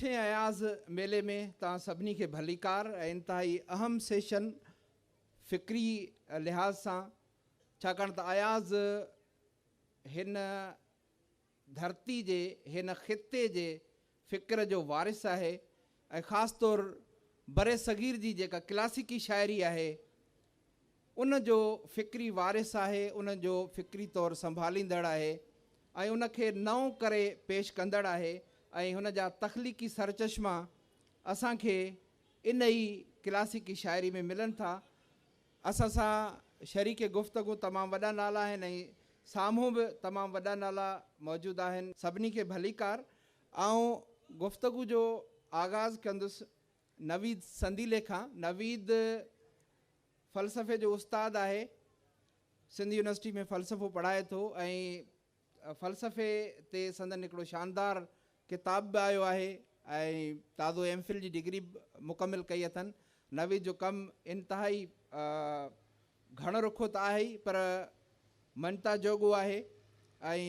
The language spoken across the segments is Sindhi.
اٺين اياز ميلي ۾ توهان سڀني کي ڀليڪار ۽ انتهائي اهم سيشن فڪري لحاظ سان، ڇاڪاڻ ته اياز هن ڌرتي جي، هن خطي جي فڪر جو وارث آهي ۽ خاص طور برصغير جي جيڪا ڪلاسيڪي شاعري آهي ان جو فڪري وارث آهي، ان جو فڪري طور سنڀاليندڙ آهي ۽ ان کي نئون ڪري پيش ڪندڙ آهي ۽ هن جا تخليقي سرچشما اسان کي ان ئي ڪلاسيڪي شاعري ۾ ملن ٿا. اسان سان شريڪ گفتگو تمام وڏا نالا آهن ۽ سامهون به تمام وڏا نالا موجود آهن. سڀني کي ڀليڪار. آئون گفتگو جو آغاز ڪندس نويد سنديلي کان. نويد فلسفي جو استاد آهي، سنڌ يونيورسٽي ۾ فلسفو پڙهائي ٿو ۽ فلسفي تي سندن هڪڙو شاندار ڪتاب به آيو آهي ۽ تازو ايم فل جي ڊگري به مڪمل ڪئي اٿن. نويد جو ڪم انتهائي گهڻ رخو ته آهي ئي پر مڃتا جوڳو آهي ۽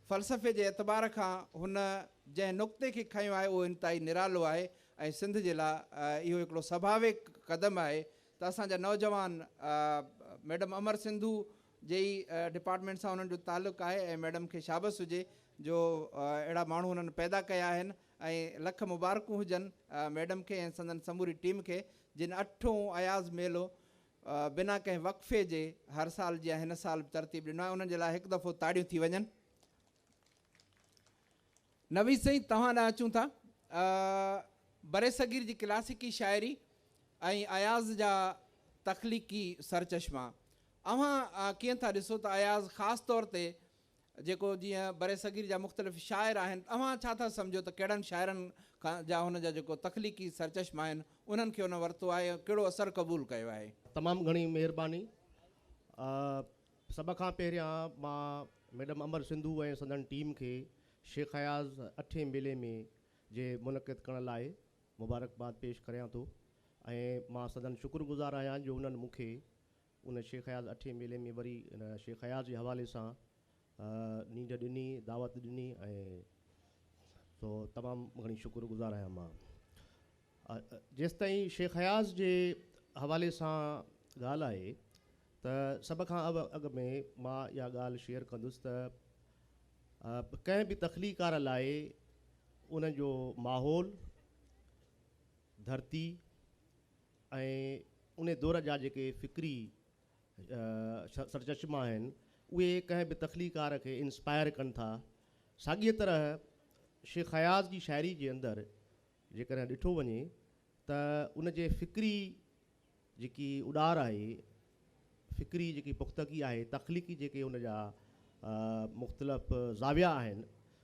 فلسفي جي اعتبار کان هن جنهن نقطي کي کنيو آهي اهو انتهائي نرالو آهي ۽ سنڌ جي لاء اهو هڪڙو سڀاويڪ قدم آهي ته اسان جا نوجوان ميڊم امر سنڌو جي ئي ڊپارٽمينٽ سان انهن جو تعلق آهي ۽ ميڊم کي شابس هجي جو اهڙا ماڻهو انهن پيدا ڪيا آهن ۽ لک مبارڪون هجن ميڊم کي ۽ سندن سموري ٽيم کي جن اٺون اياز ميلو بنا ڪنهن وقفي جي هر سال جيان هن سال به ترتيب ڏنو آهي انهن جي لاء هڪ دفعو تاڙيون ٿي وڃن. نويد سائين توهان ڏانهن اچون ٿا. برصغير جي ڪلاسيڪي شاعري ۽ اياز جا تخليقي سرچشما اوهان ڪيئن ٿا ڏسو ته اياز خاص طور تي جيڪو جيئن برصغير جا مختلف شاعر آهن اوهان ڇا ٿا سمجهو ته ڪهڙن شاعرن کان جا هن جا جيڪو تخليقي سرچشما آهن انهن کي هن ورتو آهي ۽ ڪهڙو اثر قبول ڪيو آهي؟ تمام گهڻي مهرباني. سڀ کان پهريان مان ميڊم امر سنڌو ۽ سندن ٽيم کي شيخ اياز اٺين ميلي ۾ جي منعقد ڪرڻ لاء مبارڪباد پيش ڪريان ٿو ۽ مان سندن شڪر گذار آهيان جو انهن مون کي ان شيخ اياز اٺين ميلي ۾ وري ان شيخ اياز جي حوالي سان نينڍ ڏني، دعوت ڏني ۽ سو تمام گهڻي شڪر گذار آهيان مان. جيستائين شيخ اياز جي حوالي سان ڳالهه آهي ته سڀ کان اڳ ۾ مان اها ڳالهه شيئر ڪندس ته ڪنهن به تخليقار لاء ان جو ماحول، ڌرتي ۽ ان دور جا جيڪي فڪري سرچشما آهن اهي ڪنهن به تخليقار کي انسپائر ڪن ٿا. ساڳيء طرح شيخ اياز جي شاعري جي اندر جيڪڏهن ڏٺو وڃي ته ان جي فڪري جيڪي اڏار آهي، فڪري جيڪي پختگي آهي، تخليقي جيڪي ان جا مختلف زاويا آهن،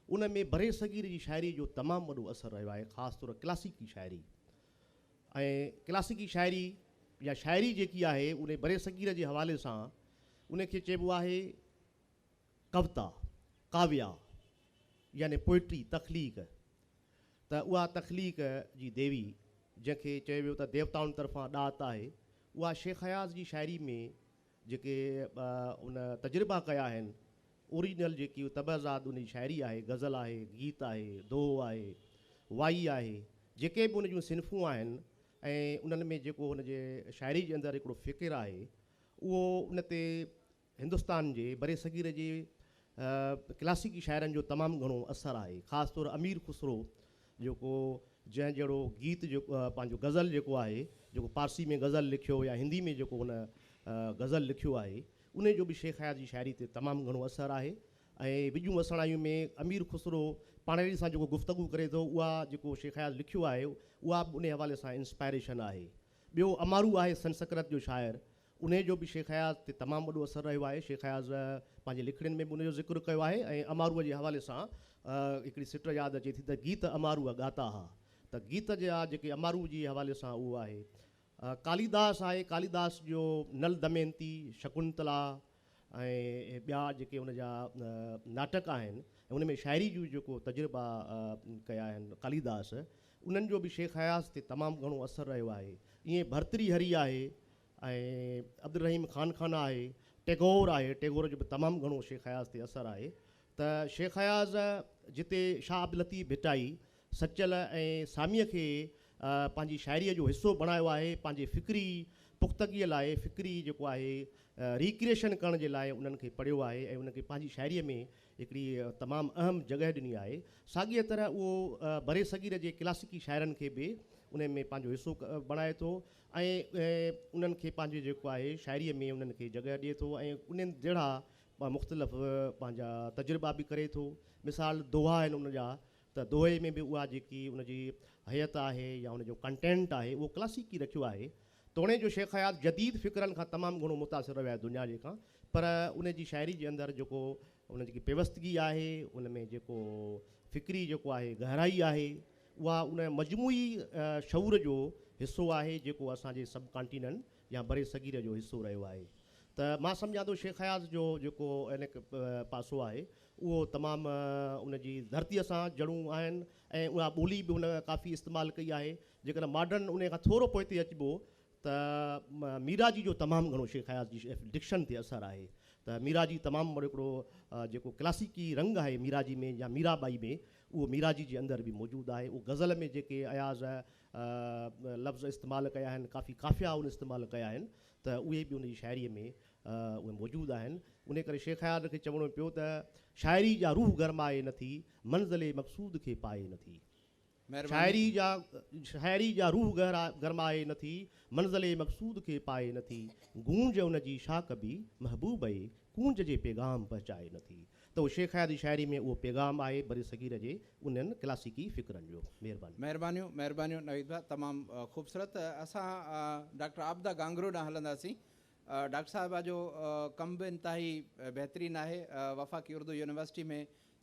ان ۾ برصغير جي شاعري جو تمام وڏو اثر رهيو آهي، خاص طور ڪلاسيڪي شاعري ۽ ڪلاسيڪي شاعري يا شاعري جيڪي آهي ان برصغير جي حوالي سان ان کي چئبو آهي ڪوتا، ڪاويا، يعني پوئٽري، تخليق. ته اها تخليق جي ديوي جنهن کي چيو ويو ته ديوتائن طرفان ڏات آهي، اها شيخ اياز جي شاعري ۾ جيڪي ان تجربا ڪيا آهن، اوريجنل جيڪي طبعزاد ان جي شاعري آهي، غزل آهي، گيت آهي، دوهو آهي، وائي آهي، جيڪي به ان جون صنفون آهن ۽ انهن ۾ جيڪو هن جي شاعري جي اندر هڪڙو فڪر آهي، اهو ان تي هندستان جي برصغير جي ڪلاسيڪي شاعرن جو تمام گهڻو اثر آهي. خاص طور امير خسرو جيڪو جنهن جهڙو گيت جيڪو پنهنجو غزل جيڪو آهي جيڪو پارسي ۾ غزل لکيو يا هندي ۾ جيڪو هن غزل لکيو آهي انهي جو به شيخ اياز جي شاعري تي تمام گهڻو اثر آهي ۽ وڄون وسڻ آيون ۾ امير خسرو پاڻياري سان جيڪو گفتگو ڪري ٿو اها جيڪو شيخ اياز لکيو آهي اها به انهي حوالي سان انسپائريشن آهي. ٻيو امارو آهي سنسڪرت جو شاعر انهيء جو به شيخ اياز تي تمام وڏو اثر رهيو آهي. شيخ اياز پنهنجي لکڻين ۾ به ان جو ذڪر ڪيو آهي ۽ اماروء جي حوالي سان هڪڙي سٽ ياد اچي ٿي ته گيت اماروء ڳاتا ها ته گيت جا جيڪي اماروء جي حوالي سان اهو آهي. ڪاليداس آهي، ڪاليداس جو نل دمينتي، شڪنتلا ۽ ٻيا جيڪي ان جا ناٽڪ آهن ۽ ان ۾ شاعري جون جيڪو تجربا ڪيا آهن ڪاليداس انهن جو به شيخ اياز تي تمام گهڻو اثر رهيو آهي. ائين ڀرتري هري آهي ۽ عبدالرحيم خان خان آهي، ٽيگور آهي، ٽيگور جو به تمام گهڻو شيخ اياز تي اثر آهي ته شيخ اياز جتي شاهه عبداللطيف ڀٽائي سچل ۽ ساميء کي پنهنجي شاعريء جو حصو بڻايو آهي، پنهنجي فڪري پختگيء لاء، فڪري جيڪو آهي ريڪريئيشن ڪرڻ جي لاء انهن کي پڙهيو آهي ۽ انهن کي پنهنجي شاعريء ۾ هڪڙي تمام اهم جڳهه ڏني آهي. ساڳيء طرح اهو برصغير جي ڪلاسيڪي شاعرن کي به انهي ۾ پنهنجو حصو بڻائي ٿو ۽ انهن کي پنهنجي جيڪو آهي شاعريء ۾ انهن کي جڳهه ڏئي ٿو ۽ انهن جهڙا مختلف پنهنجا تجربا به ڪري ٿو. مثال دوها آهن ان جا ته دوهي ۾ به اها جيڪي ان جي هيئت آهي يا ان جو ڪنٽينٽ آهي اهو ڪلاسيڪي رکيو آهي. توڻي جو شيخ اياز جديد فڪرن کان تمام گهڻو متاثر رهيو آهي دنيا جي کان پر ان جي شاعري جي اندر جيڪو ان جيڪي پيوستگي آهي ان ۾ جيڪو فڪري جيڪو آهي گهرائي آهي اها ان مجموعي شعور جو حصو آهي جيڪو اسان جي سب ڪانٽيننٽ يا برصغير جو حصو رهيو آهي ته مان سمجهان ٿو شيخ اياز جو جيڪو ان پاسو آهي اهو تمام ان جي ڌرتيء سان جڙون آهن ۽ اها ٻولي به هن ڪافي استعمال ڪئي آهي. جيڪڏهن ماڊرن ان کان ٿورو پوئتي اچبو ته ميراجي جو تمام گهڻو شيخ اياز جي ڊڪشن تي اثر آهي ته ميراجي تمام وڏو هڪڙو جيڪو ڪلاسيڪي رنگ آهي ميراجي ۾ يا ميرا ٻائي ۾ اهو ميراجي جي اندر به موجود آهي. اهو غزل ۾ جيڪي اياز لفظ استعمال ڪيا آهن، ڪافي قافيا ان استعمال ڪيا آهن ته اهي به ان جي شاعريء ۾ اهي موجود آهن. انهيء ڪري شيخ اياز کي چوڻو پيو ته شاعري جا روح گرمائي نه ٿي، منزل مقصود کي پائي نه ٿي. شاعري جا شاعري جا روح گرمائي نه ٿي، منزل مقصود کي پائي نه ٿي. گونج ان جي ڇا ڪبي، محبوب اي، ڪونج جي پيغام پهچائي نه ٿي. ته اهو شيخ اياز جي شاعري ۾ اهو پيغام آهي برصغير جي انهن ڪلاسيڪي فڪرن جو. مهرباني. مهربانيون مهربانيون نويد ڀاء تمام خوبصورت اسان ڊاڪٽر عابده گانگرو ڏانهن هلنداسين ڊاڪٽر صاحبه جو ڪم به انتهائي بهترين آهي وفاقي اردو يونيورسٽي ۾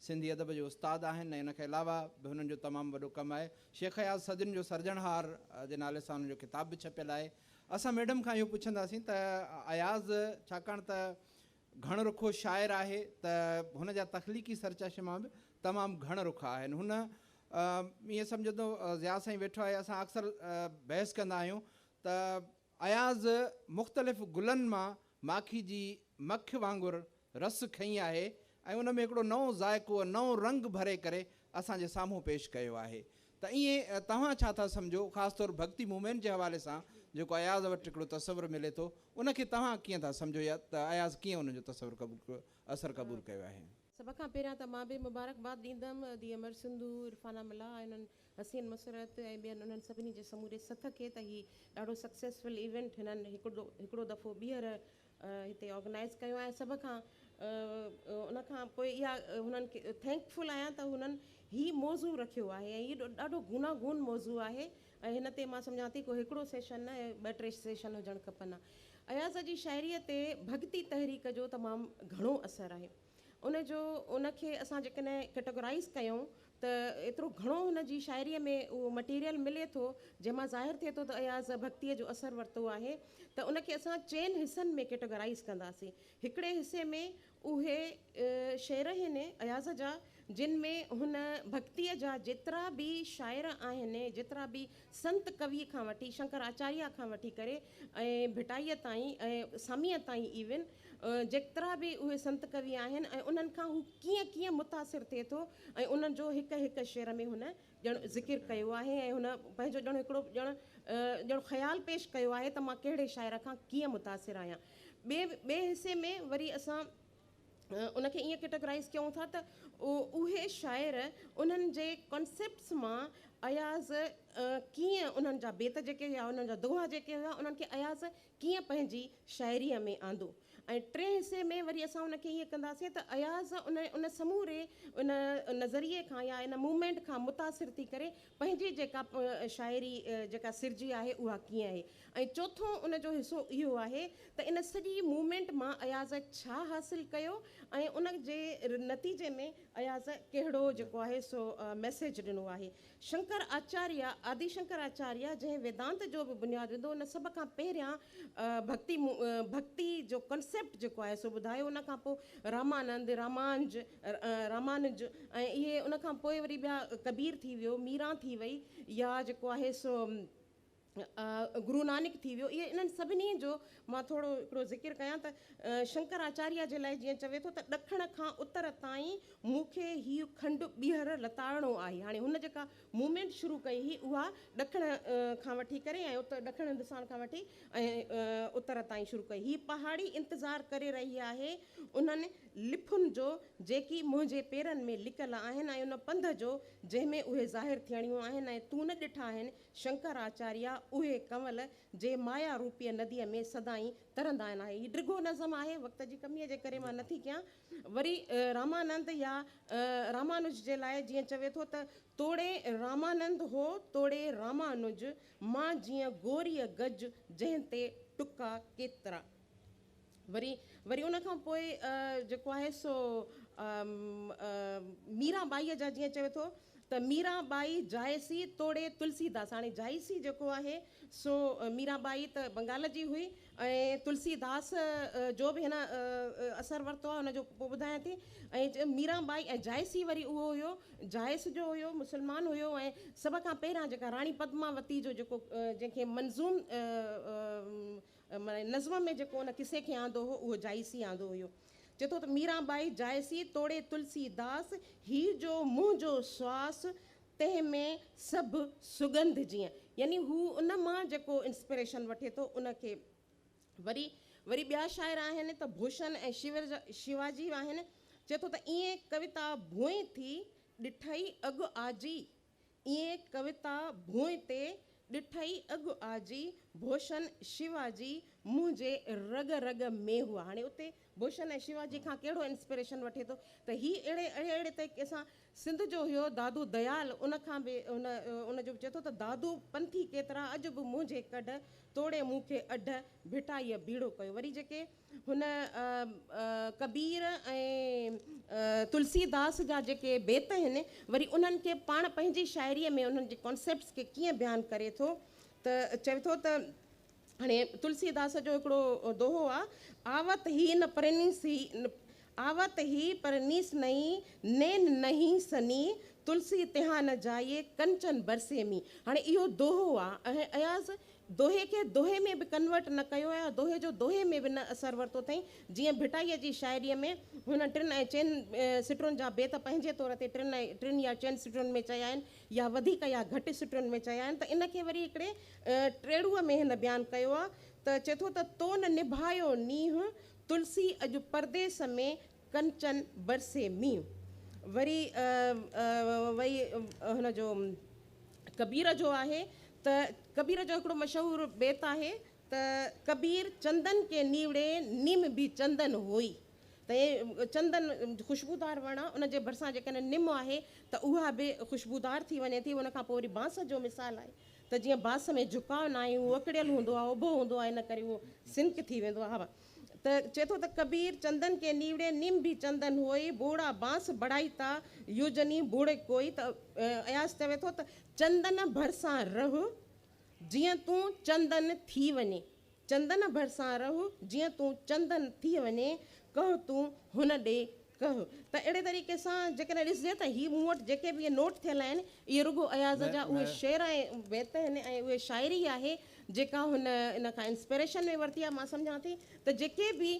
سنڌي ادب جو استاد آهن ۽ ان کان علاوه به هنن جو تمام وڏو ڪم آهي شيخ اياز صدين جو سرجڻهار جي نالي سان هنن جو ڪتاب به ڇپيل آهي اسان ميڊم کان اهو پڇنداسين ته اياز ڇاڪاڻ ته گهڻ رخو شاعر آهي ته هن جا تخليقي سرچشما به تمام گهڻ رخا آهن. هن ائين سمجهندو ضياء سائين ويٺو آهي اسان اڪثر بحث ڪندا آهيون ته اياز مختلف گلن مان ماکي جي مک وانگر رس کنئي آهي ۽ ان ۾ هڪڙو نئون ذائقو ۽ نئون رنگ ڀري ڪري اسان جي سامهون پيش ڪيو آهي ته ائين توهان ڇا ٿا سمجهو خاص طور ڀڳتي موومينٽ جي حوالي سان جيڪو اياز وٽ هڪڙو تصور ملي ٿو ان کي توهان ڪيئن ٿا سمجهو يا ته اياز ڪيئن ان جو تصور قبول اثر قبول ڪيو آهي. سڀ کان پهريان ته مان به مبارڪباد ڏيندم the Amar Sindhu, Irfana Mallah ۽ انهن حسين مسرت ۽ ٻين انهن سڀني جي سموري سٿ کي ته هي ڏاڍو سڪسيسفل ايونٽ هنن هڪڙو دفعو ٻيهر هتي آرگنائيز ڪيو آهي سڀ کان ان کان پوء اها هنن کي thank فل آهيان ته هنن هي موضوع رکيو آهي ۽ هي ڏاڍو گوناگون موضوع آهي ۽ هن تي مان سمجهان ٿي ڪو هڪڙو سيشن نه ٻه ٽي سيشن هجڻ کپن ها. اياز جي شاعريء تي ڀڳتي تحريڪ جو تمام گهڻو اثر آهي. ان جو ان کي اسان جيڪڏهن ڪيٽيگرائيز ڪيون ته ايترو گهڻو هن جي شاعريء ۾ اهو مٽيريل ملي ٿو جنهن مان ظاهر ٿئي ٿو ته اياز ڀڳتيء جو اثر ورتو آهي ته ان کي اسان چئن حصن ۾ ڪيٽيگرائيز ڪنداسين. هڪڙي حصي ۾ اهي شعر آهن اياز جا جن ۾ هن ڀڳتيء جا جيترا به شاعر آهن، جيترا به سنت ڪوي کان وٺي شنڪر آچاريا کان وٺي ڪري ۽ ڀٽائيء تائين ۽ ساميء تائين ايون جيترا به اهي سنت ڪوي آهن ۽ انهن کان هو ڪيئن ڪيئن متاثر ٿئي ٿو ۽ انهن جو هڪ هڪ شعر ۾ هن ڄڻ ذڪر ڪيو آهي ۽ هن پنهنجو ڄڻ هڪڙو ڄڻ ڄڻ خيال پيش ڪيو آهي ته مان ڪهڙي شاعر کان ڪيئن متاثر آهيان. ٻئي ٻئي حصي ۾ وري اسان ان کي ائين ڪيٽيگرائيز ڪيون ٿا ته اهي شاعر انهن جي ڪانسيپٽس مان اياز ڪيئن انهن جا بيت جيڪي هيا انهن جا دوها جيڪي هيا انهن کي اياز ڪيئن پنهنجي شاعريء ۾ آندو ۽ ٽئين حصي ۾ وري اسان ان کي ائين ڪنداسين ته اياز ان ان سموري ان نظريي کان يا ان موومينٽ کان متاثر ٿي ڪري پنهنجي جيڪا شاعري جيڪا سرجي آهي اها ڪيئن آهي ۽ چوٿون ان جو حصو اهو آهي ته ان سڄي موومينٽ مان اياز ڇا حاصل ڪيو ۽ ان جي نتيجي ۾ اياز ڪهڙو جيڪو آهي سو ميسيج ڏنو آهي. شنڪر آچاريا، آدي شنڪر آچاريا، جنهن ويدانت جو به بنياد وڌو ان سڀ کان پهريان ڀڳتي ڀڳتي جو ڪنسيپٽ جيڪو آهي سو ٻڌايو ان کان پوء رامانند، رامانج، رامانج ۽ اهي ان کان پوء وري ٻيا ڪبير ٿي ويو، ميران ٿي وئي يا جيڪو آهي سو. گرو نانڪ ٿي ويو، اهي انهن سڀني جو مان ٿورو هڪڙو ذڪر ڪيان ته شنڪر آچاريه جي لاء جيئن چوي ٿو ته ڏکڻ کان اتر تائين مون کي هي کنڊ ٻيهر لتاڙڻو آهي. هاڻي هن جيڪا موومينٽ شروع ڪئي هئي اها ڏکڻ کان وٺي ڪري ۽ اتر ڏکڻ هندستان کان وٺي ۽ اتر تائين شروع ڪئي. هي پهاڙي انتظار ڪري رهي آهي انهن لڦن جو جيڪي منهنجي پيرن ۾ لڪل آهن ۽ ان پنڌ جو جنهن ۾ اهي ظاهر ٿيڻيون آهن ۽ تون نه ڏٺا آهن شنڪر آچاريا اهي ڪنول جي مايا روپيء نديء ۾ سدائين ترندا آهن. آهي. هي ڊگهو نظم آهي، وقت جي ڪميء جي ڪري مان نٿي ڪيان. وري رامانند يا رامانج جي لاء جيئن چوي ٿو ته توڙي رامانند هو توڙي رامانج، مان جيئن گوريء گج جنهن تي ٽڪا ڪيترا. وري وري ان کان پوء جيڪو آهي سو ميران ٻائيء جا جيئن چوي ٿو ته ميران ٻائي جائسي توڙي تلسي داس. هاڻي جائسي جيڪو آهي سو ميران ٻائي ته بنگال جي هئي ۽ تلسي داس جو به هن اثر ورتو آهي، ان جو پوء ٻڌايان ٿي. ۽ ميران ٻائي ۽ جائسي وري اهو هيو جائس جو هيو، مسلمان هيو ۽ سڀ کان پهريان جيڪا راڻي پدماوتي جو جيڪو جنهن کي منظوم معنيٰ نظم ۾ جيڪو ان قصي کي آندو هو اهو جائسي آندو هيو. چئي ٿو ته ميران ٻائي جائسي توڙي تلسي داس، هي جو منهنجو سواس تنهن ۾ سڀ سڳنڌ جيئن. يعني هو ان مان جيڪو انسپريشن وٺي ٿو ان کي. وري وري ٻيا شاعر آهن ته ڀوشن ۽ شيواجي آهن. چئي ٿو ته ائين ڪويتا ڀونء ٿي ڏٺئي اڳ آجي. ائين ڪويتا ڀونء تي ڏٺئي اڳ آجي، ڀوشن شيواجي منهنجي رڳ رڳ ۾ هئا. هاڻي اتي ڀوشن ۽ شيواجي کان ڪهڙو انسپريشن وٺي ٿو ته هي اهڙي اهڙي اهڙي طريقي سان سنڌ جو هيو دادو ديال ان کان به ان ان جو به چئي ٿو ته دادو پنٿي ڪيترا اڄ به منهنجي ڪڍ توڙي مون کي اڍ ڀٽائيء ڀيڙو ڪيو. وري جيڪي هن ڪبير ۽ تلسي داس جا جيڪي بيت آهن وري انهن کي پاڻ پنهنجي شاعريء ۾ انهن جي ڪانسيپٽس کي ڪيئن بيان ڪري ٿو ته چوي ٿو ته هاڻي تلسي داس جو هڪڙو دوهو آ، آوت هي نه پرنيس هي آوت هي پرنيس نهين نين نهين سني تلسي تهان نه جائي ڪنچن برسي مين. هاڻي اهو دوهو آ ۽ اياز دوهي کي دوهي ۾ به ڪنورٽ نه ڪيو ۽ دوهي جو دوهي ۾ به نه اثر ورتو اٿئين، جيئن ڀٽائيء جي شاعريء ۾ هن ٽن ۽ چئن سٽرن جا بيت پنهنجي طور تي ٽن ۽ ٽن يا چئن سٽرن ۾ چيا آهن يا وڌيڪ يا گهٽ سٽرن ۾ چيا آهن ته ان کي وري هڪڙي ٽيڙوء ۾ هن بيان ڪيو آهي ته چئي ٿو ته تو نه نڀايو نينهن تلسي اڄ پرديس ۾ ڪنچن برسي مينهن. وري وري هن جو ڪبير جو آهي ته ڪبير جو هڪڙو مشهور بيت آهي ته ڪبير چندن ڪي نيوڙي نيم به چندن هوئي ته چندن خوشبودار وڻ آهي ان جي ڀرسان جيڪڏهن نم آهي ته اها به خوشبودار ٿي وڃي ٿي. ان کان پوء وري بانس جو مثال آهي ته جيئن بانس ۾ جهڪاء ناهي هو اڪڙيل هوندو آهي اڀو هوندو آهي ان ڪري اهو سنڪ ٿي ويندو آهي. ته چئي ٿو ته ڪبير چندن ڪي نيوڙي نم ڀي چندن هوئي، بوڙا بانس بڙائي تا يوجني بوڙي ڪوئي ته اياز چوي ٿو ته چندن ڀرسان رهه جيئن تون چندن ٿي وڃين، چندن ڀرسان رهه جيئن تون چندن ٿي وڃين، ڪهه تون هن ڏي ڪهه. ته اهڙي طريقي سان جيڪڏهن ڏسجي ته هي مون وٽ جيڪي به اهي نوٽ ٿيل آهن اهي رڳو اياز جا اهي شعر ۽ بيت آهن ۽ اهي شاعري آهي جيڪا هن ان کان انسپريشن ۾ ورتي آهي. مان سمجهان ٿي ته جيڪي به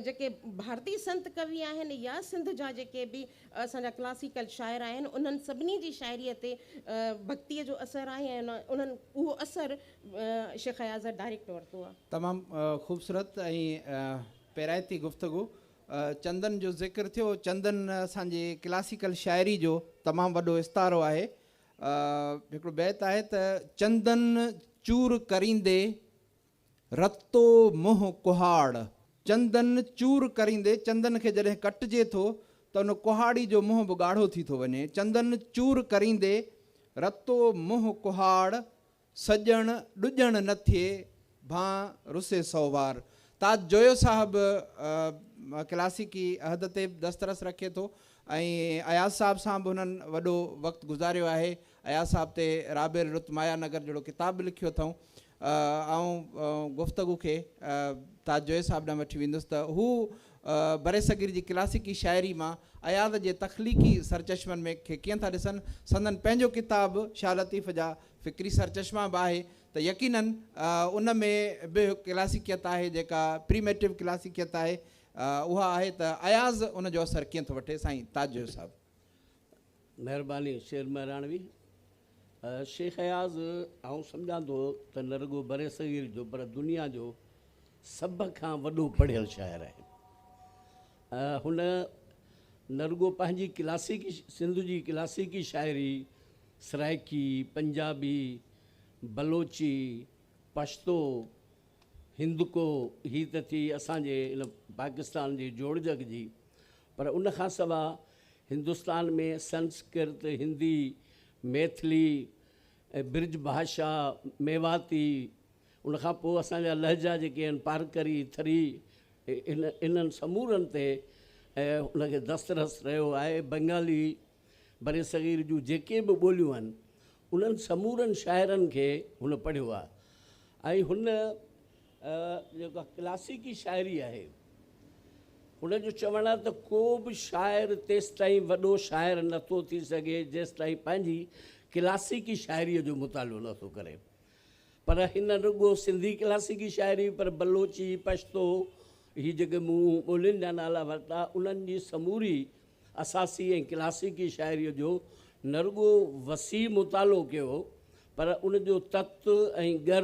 جيڪي ڀارتي سنت ڪوي آهن يا سنڌ جا جيڪي به اسان جا ڪلاسيڪل شاعر آهن انهن سڀني جي شاعريء تي ڀڳتيء جو اثر آهي ۽ انهن اهو اثر شيخ اياز ڊائريڪٽ ورتو آهي. تمام خوبصورت ۽ پيرائتي گفتگو. چندن جو ذڪر ٿيو. چندن اسان جي ڪلاسيڪل شاعري جو تمام وڏو استعارو آهي. هڪڙو بيت آهي ته چندن چور ڪريندي رتو منهن ڪهاڙ. چندن چور ڪريندي، چندن کي جڏهن ڪٽجي ٿو ته ان ڪهاڙي جو منهن به ڳاڙهو ٿي ٿو وڃي. چندن چور ڪريندي رتو منهن ڪهاڙ، سڄڻ ڏڄڻ نه ٿئي، ڀانء رسي سو وار. تاج جويو صاحب ڪلاسيڪي عهد تي به دسترس رکي ٿو ۽ اياز صاحب سان به هنن وڏو وقت گذاريو آهي. اياز صاحب تي رابيل رت مايا نگر جهڙو ڪتاب به لکيو اٿئون. آئون گفتگو کي تاج جويي صاحب ڏانهن وٺي ويندس ته هو برصغير جي ڪلاسيڪي شاعري مان اياز جي تخليقي سرچشمن ۾ کي ڪيئن ٿا ڏسن. سندن پنهنجو ڪتاب شاهه لطيف جا فڪري سرچشما به آهي ته يقينن ان ۾ به ڪلاسيڪيت آهي، جيڪا پريميٽو ڪلاسيڪيت آهي اها آهي، ته اياز ان جو اثر ڪيئن ٿو وٺي؟ سائين تاج صاحب. مهرباني شير مهراڻوي. شيخ اياز آئون سمجهان ٿو ته نه رڳو بر صغير جو پر دنيا جو سڀ کان وڏو پڙهيل شاعر آهي. هن نه رڳو پنهنجي ڪلاسيڪي سنڌ جي ڪلاسيڪي شاعري سرائڪي، پنجابي، بلوچي، پشتو، هندڪو، هي ته ٿي اسان جي ان پاڪستان جي جوڙجڪ جي، پر ان کان سواءِ هندستان ۾ سنسڪرت، هندي، ميٿلي، برج ڀاشا، ميواتي، ان کان پوءِ اسان جا لهجا جيڪي آهن پارڪري، ٿري، انهن سمورن تي هن کي دسترس رهيو آهي. بنگالي، بر صغير جون جيڪي به ٻوليون آهن انهن سمورن شاعرن کي هن پڙهيو آهي. ۽ هن جيڪا ڪلاسيڪي شاعري آهي هن جو چوڻ آهي ته ڪو به شاعر تيس تائين وڏو شاعر نٿو ٿي سگهي جيس تائين پنهنجي ڪلاسيڪي شاعريءَ جو مطالعو نٿو ڪري. پر هن رڳو سنڌي ڪلاسيڪي شاعري پر بلوچي، پشتو، هي جيڪي مون ٻولين جا نالا ورتا انهن جي سموري اساسي ۽ ڪلاسيڪي شاعريءَ جو نه رڳو وسيع مطالعو ڪيو پر ان جو تت ۽ گر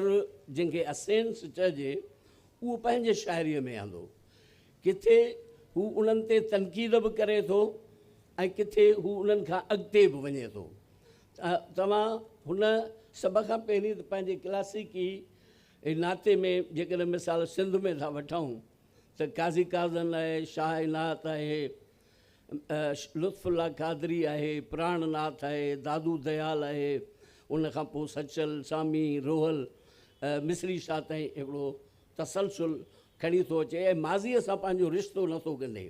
جنهن کي اسينس چئجي اهو پنهنجي شاعريءَ ۾ آندو. ڪٿي هو انهن تي تنقيد به ڪري ٿو ۽ ڪٿي هو انهن کان اڳتي به وڃي ٿو. توهان هن سڀ کان پهرين ته پنهنجي ڪلاسيڪي ناتي ۾ جيڪڏهن مثال سنڌ ۾ ٿا وٺون ته قاضي قاضن آهي، شاهه عنايت آهي، لطف الله قادري آهي، پراڻناٿ آهي، دادو ديال آهي، ان کان پوءِ سچل، سامي، روهل، مصري شاهه تائين هڪڙو تسلسل کڻي ٿو اچي ۽ ماضيءَ سان پنهنجو رشتو نٿو ڳنڍي.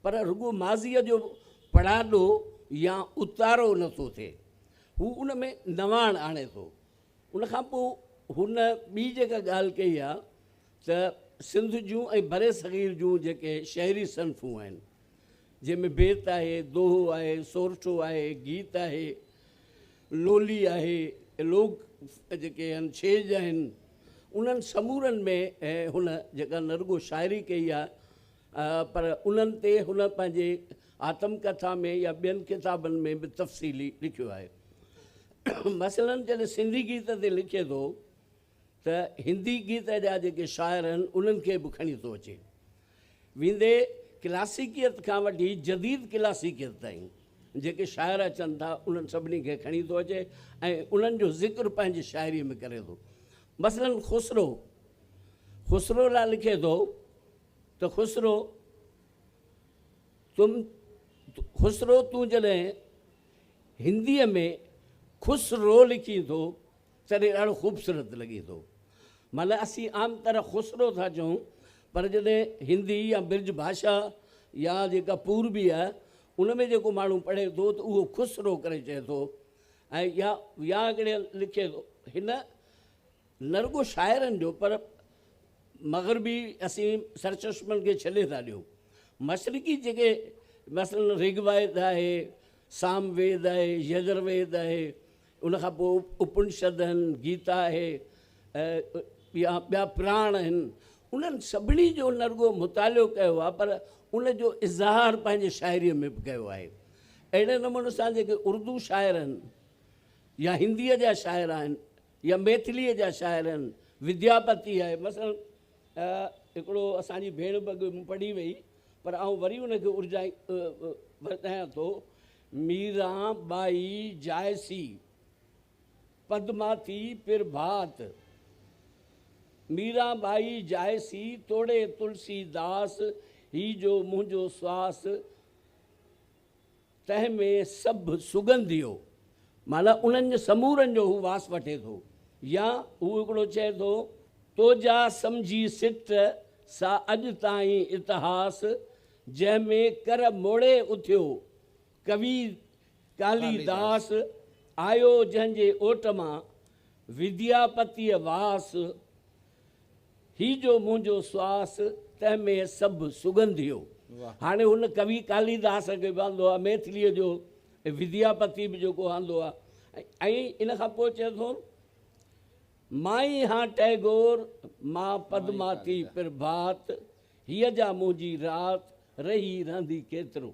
پر رڳو ماضيءَ جو پڙاڏو يا اتارو نٿو ٿئي، هو ان ۾ نواڻ آڻي ٿو. ان کان پوءِ هن ٻي جيڪا ڳالهه ڪئي آهي ته سنڌ جون ۽ بر صغير جون جيڪي شهري صنفون آهن جنهن ۾ بيت آهي، دوهو آهي، سورٺو آهي، گيت آهي، لولي آهي، لوڪ جيڪي آهن ڇيڄ آهن، انهن سمورن ۾ هن جيڪا نه رڳو شاعري ڪئي آهي پر انهن تي هن پنهنجي آتم ڪٿا ۾ يا ٻين ڪتابن ۾ به تفصيلي لکيو آهي. مثلن جڏهن سنڌي گيت تي لکي ٿو ته هندي گيت جا جيڪي شاعر آهن انهن کي به کڻي ٿو اچي، ويندي ڪلاسيڪيت کان وٺي جديد ڪلاسيڪيت تائين جيڪي شاعر اچن ٿا انهن سڀني کي کڻي ٿو اچي ۽ انهن جو ذڪر پنهنجي شاعريءَ ۾ ڪري ٿو. مثلن خسرو، خسرو لاءِ لکي ٿو ته خسرو تم خسرو تون جڏهن هنديءَ ۾ خسرو لکي ٿو تڏهن ڏاڍو خوبصورت لڳي ٿو. معنيٰ اسين عام طرح خسرو ٿا چئون پر جڏهن هندي يا برج ڀاشا يا جيڪا پوربي آهي ان ۾ جيڪو ماڻهو پڙهي ٿو ته اهو خسرو ڪري چئي ٿو. ۽ يا يا هڪڙي لکي ٿو هن نه رڳو شاعرن جو پر مغربي اسين سرچشمن کي ڇڏي ٿا ڏيون، مشرقي جيڪي مثلاً رگويد آهي، سامويد آهي، يجرويد آهي، ان کان پوءِ اپنشد آهن، گيتا آهي، يا ٻيا پراڻ آهن، انهن سڀني جو نه رڳو مطالعو ڪيو آهي پر ان جو اظهار پنهنجي شاعريءَ ۾ به ڪيو آهي. اهڙي نموني سان جيڪي اردو شاعر آهن يا هنديءَ جا شاعر آهن يا ميٿليءَ جا شاعر آهن، ودياپتي آهي مثلاً، هڪڙو اسان جي ڀيڻ به اڳ پڙهي وئي پر آئون وري ان کي ارجائي ورتايان ٿو. ميرا ٻائي جائسي پدماتي پرڀات، ميرا ٻائي جائسي توڙي تلسيداس، هي جو منهنجو سواس تنهن ۾ سڀ سڳنڌيو. معنيٰ انهن جي سمورن جو هو واس وٺي ٿو. يا هو هڪڙو چئي ٿو تو جا سمجهي سٽ سا اڄ تائين اتهاس، جنهن ۾ ڪر موڙي اٿيو ڪوي ڪاليداس، آيو جنهن جي اوٽ مان ودياپتيءَ واس، هي جو منهنجو سواس تنهن ۾ سڀ سڳنڌيو. هاڻي هن ڪوي ڪاليداس کي به آندو آهي، ميٿليء جو ودياپتي به جيڪو آندو آهي ۽ ان کان پوء چئي ٿو، مان ئي هان ٽئگور، مان پدماتي پرڀات، هيء جا منهنجي رات، رهي رهندي ڪيترو.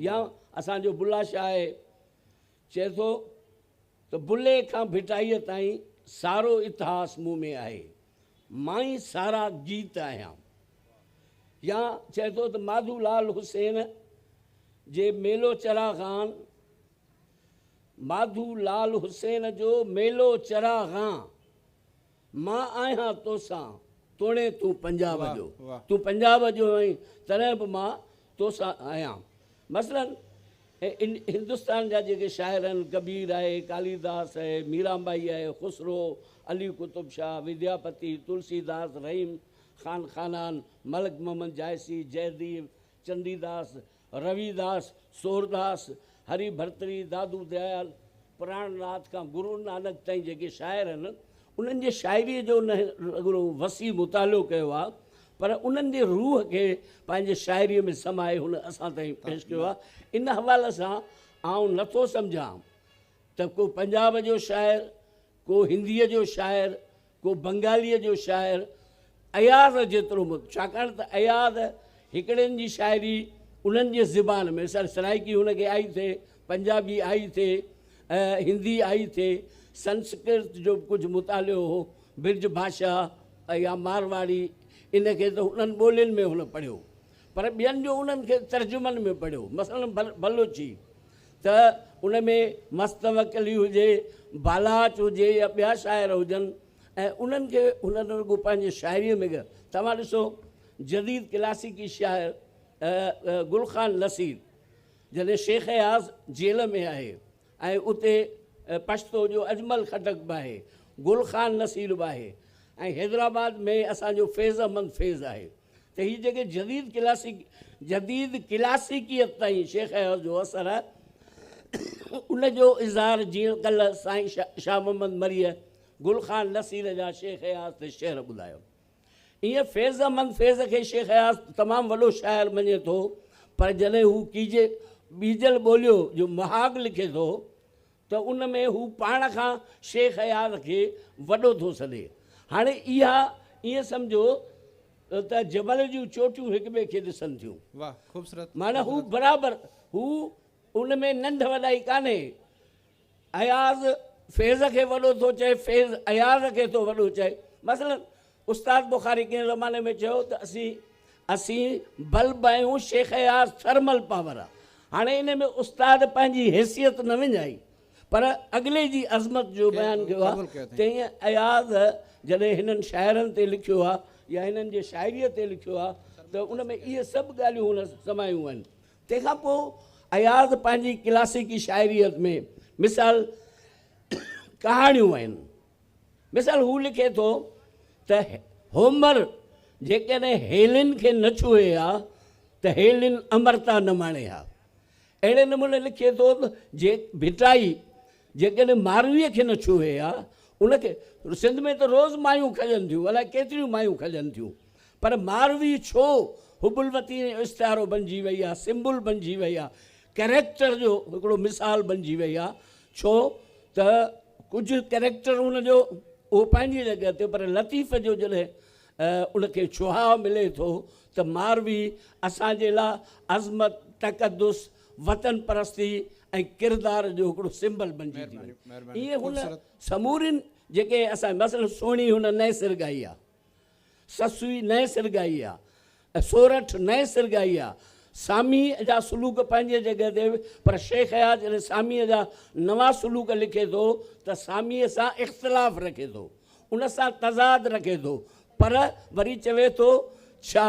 يا اسان جو بلا شاهه آهي، چئي ٿو ته بلي کان ڀٽائيء تائين سارو اتهاس مون ۾ آهي، مان ئي سارا گيت آهيان. يا چئي ٿو ته ماڌو لال حسين جي ميلو چراغان، ماڌو لال حسين جو ميلو چراغان، مان آهيان توسان توڻي تون پنجاب جو، تون پنجاب جو آهين تڏهن به مان توسان آهيان. مثلاً هندستان جا جيڪي شاعر آهن، ڪبير آهي، ڪاليداس آهي، ميران ٻائي آهي، خسرو، علي قطب شاهه، ودياپتي، تلسي داس، رحيم خان خانان، ملڪ محمد جائسي، جئديو، چنديداس، رويداس، سورداس، هري ڀرتري، دادو ديال، پراڻ ناٿ کان گرو نانڪ تائين جيڪي شاعر آهن، انهن جي شاعريء جو نه رڳو وسيع مطالعو ڪيو آهي، پر انهن جي روح کي پنهنجي شاعريء ۾ سمائي هن اسان تائين پيش ڪيو آهي. ان حوالي سان آئون نه ٿو سمجهان ته ڪو پنجاب جو شاعر، ڪو هنديء جو شاعر، ڪو بنگاليء جو شاعر اياز جيترو ڇاڪاڻ ته اياز هڪڙين جي شاعري انهن جي زبان ۾، سر سرائيڪي هن کي آئي ٿئي، پنجابي آئي ٿئي، هندي آئي ٿئي، سنسڪرت جو به ڪجهه مطالعو هو، برج ڀاشا يا مارواڙي ان کي ته انهن ٻولين ۾ هن پڙهيو، پر ٻين جو انهن کي ترجمن ۾ پڙهيو، مثلاً بلوچي ته ان ۾ مست وڪلي هجي، بالاچ هجي يا ٻيا شاعر هجن ۽ انهن کي هن رڳو پنهنجي شاعريء ۾ توهان ڏسو جديد ڪلاسيڪي شاعر گل خان نصير جڏهن شيخ اياز جيل ۾ آهي ۽ اتي پشتو جو اجمل خٽڪ به آهي، گل خان نصير به آهي ۽ حيدرآباد ۾ اسان جو فيض احمد فيض آهي ته هي جيڪي جديد ڪلاسيڪ جديد ڪلاسيڪيت تائين شيخ اياز جو اثر آهي ان جو اظهار جيئن ڪلهه سائين شاهه محمد مريء گل خان نصير جا شيخ اياز تي شعر ٻڌايو. ايئن فيض احمد فيض کي شيخ اياز تمام وڏو شاعر مڃي ٿو پر جڏهن هو ڪيجي ٻيجل ٻوليو جو مهاڳ لکي ٿو ته ان ۾ هو پاڻ کان شيخ اياز کي وڏو ٿو سڏي. هاڻي اها ائين سمجهو ته جبل جون چوٽيون هڪ ٻئي کي ڏسن ٿيون. واھ خوبصورت. معنيٰ هو برابر هو ان ۾ ننڍ وڏائي ڪانهي. اياز فيض کي وڏو ٿو چئي، فيض اياز کي ٿو وڏو چئي. مثلاً استاد بخاري ڪنهن زماني ۾ چيو ته اسين اسين بلب آهيون، شيخ اياز ٿرمل پاور آ. هاڻي ان ۾ استاد پنهنجي حيثيت نه وڃائي پر اڳلي جي عظمت جو بيان ڪيو آ. تيئن اياز جڏهن هنن شاعرن تي لکيو آ يا هنن جي شاعريء تي لکيو آ ته ان ۾ اهي سڀ ڳالهيون هن سمايون آهن. تنهن کان پوء اياز پنهنجي ڪلاسيڪي شاعريء ۾ مثال ڪهاڻيون آهن. مثال هو لکي ٿو ته هومر جيڪڏهن هيلين کي نه ڇهي ها ته هيلين امرتا نه ماڻي ها. اهڙي نموني لکي ٿو ته جي ڀٽائي جيڪڏهن مارويء کي نه ڇهي ها، ان کي سنڌ ۾ ته روز مايون کڄن ٿيون، الائي ڪيتريون مايون کڄن ٿيون، پر ماروي ڇو حب الوطني جو استعارو بنجي وئي آ، سمبل بنجي وئي آ، ڪريڪٽر جو هڪڙو مثال بنجي وئي آ، ڇو ته ڪجهه ڪريڪٽر ان جو اهو پنهنجي جڳهه تي پر لطيف جو جڏهن ان کي ڇهاء ملي ٿو ته ماروي اسان جي لا عظمت، تقدس، وطن پرستي ۽ ڪردار جو هڪڙو سمبل بنجي ٿي وڃي. ائين هن سمورين جيڪي اسان مثلا سهڻي هن نئين سر ڳائي آ. سسئي نئين سر ڳائي آ، سورٺ نئين سر ڳائي آ، ساميء جا سلوڪ پنهنجي جڳهه تي پر شيخ اياز جڏهن ساميء جا نوان سلوڪ لکي ٿو ته ساميء سان اختلاف رکي ٿو، ان سان تضاد رکي ٿو پر وري چوي ٿو ڇا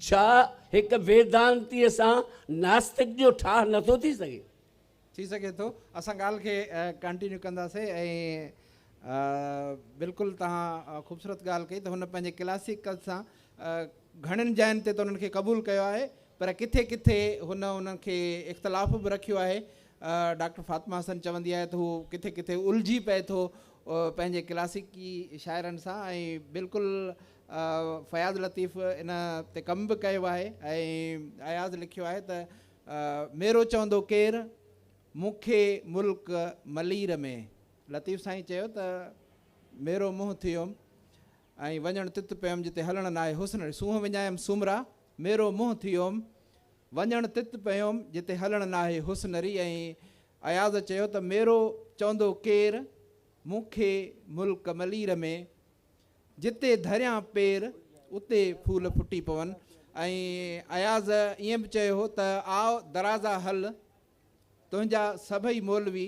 ڇا هڪ ويدانتيء سان ناستڪ جو ٺاهه نٿو ٿي سگهي؟ ٿي سگهي ٿو. اسان ڳالهه کي ڪنٽينيو ڪنداسين ۽ بلڪل توهان خوبصورت ڳالهه ڪئي ته هن پنهنجي ڪلاسيڪل سان گهڻين جاين تي ته انهن کي قبول ڪيو آهي پر ڪٿي ڪٿي هن انهن کي اختلاف به رکيو آهي. ڊاڪٽر فاطمه حسن چوندي آهي ته هو ڪٿي ڪٿي الجهي پئي ٿو پنهنجي ڪلاسيڪي شاعرن سان ۽ بلڪل فياض لطيف ان تي ڪم به ڪيو آهي ۽ اياز لکيو آهي ته ميرو چوندو ڪير مون کي ملڪ ملير ۾. لطيف سائين چيو ته ميرو منهن ٿيوم ۽ وڃڻ تت پيم جتي هلڻ ناهي حسن ري. سونهن وڃايم سومرا ميرو منهن ٿيوم وڃڻ تت پيوم جتي هلڻ ناهي حسن ري. ۽ اياز چيو ته ميرو چوندو ڪير مون کي ملڪ ملير ۾، جتي ڌريان پير اتي ڦول ڦٽي پون. ۽ اياز ائين به چيو هو ته آء درازا هل تنهنجا سڀئي مولوي